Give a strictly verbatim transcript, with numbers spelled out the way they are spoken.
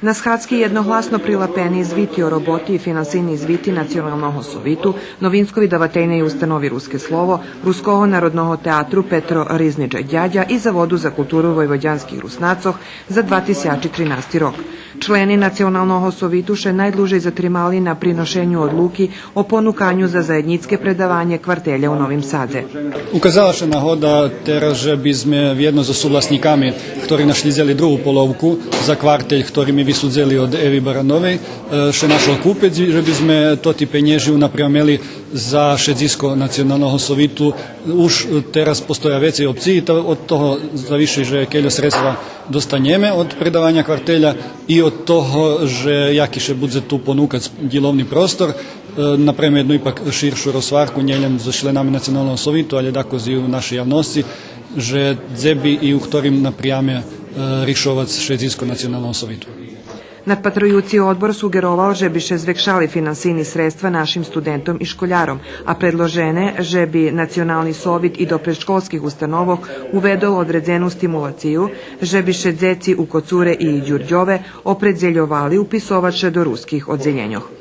На схадзки єдногласно прилапени звити о роботи и финансийни звити Националного совиту, Новинско-видавательней установи Руске слово, Руского народного театру Петро Ризнич Дядя и Заводу за културу войводянских Руснацох за два тисячи тринасти рок. Члени Националного совиту ше найдлужей затримали на приношеню одлуки о понуканю за заєднїцке предаванє квартеля у Новим Садзе. Указала ше нагода тераз же би зме вєдно зоз сувласнїками, хтори нашлїдзели другу половку за квартель, хтори ми висудзели од Еви Барановей, е, ше нашол купец, же би зме тоти пенєжи унапрямели за шедзиско Националного совиту. Уж тераз постоя вецей опциї, та од того зависи же кельо средства достанєме од предаваня квартеля и од того же яки ше будзе ту понукац дїловни простор, е, направиме єдну ипак ширшу розгварку, нє лєм зоз членами Националного совиту, алє дакус и у нашей явносци, же дзе би и у хторим напряме, е, ришовац шедзиско Националного совиту. Надпатруюци одбор суґеровал же би ше звекшали финансийни средства нашим студентом и школяром, а предложене же би Национални совит и до предшколских установох уведол одредзену стимулацию, же би ше дзеци у Коцуре и Дюрдьове опредзельовали уписовац ше до руских оддзелєньох.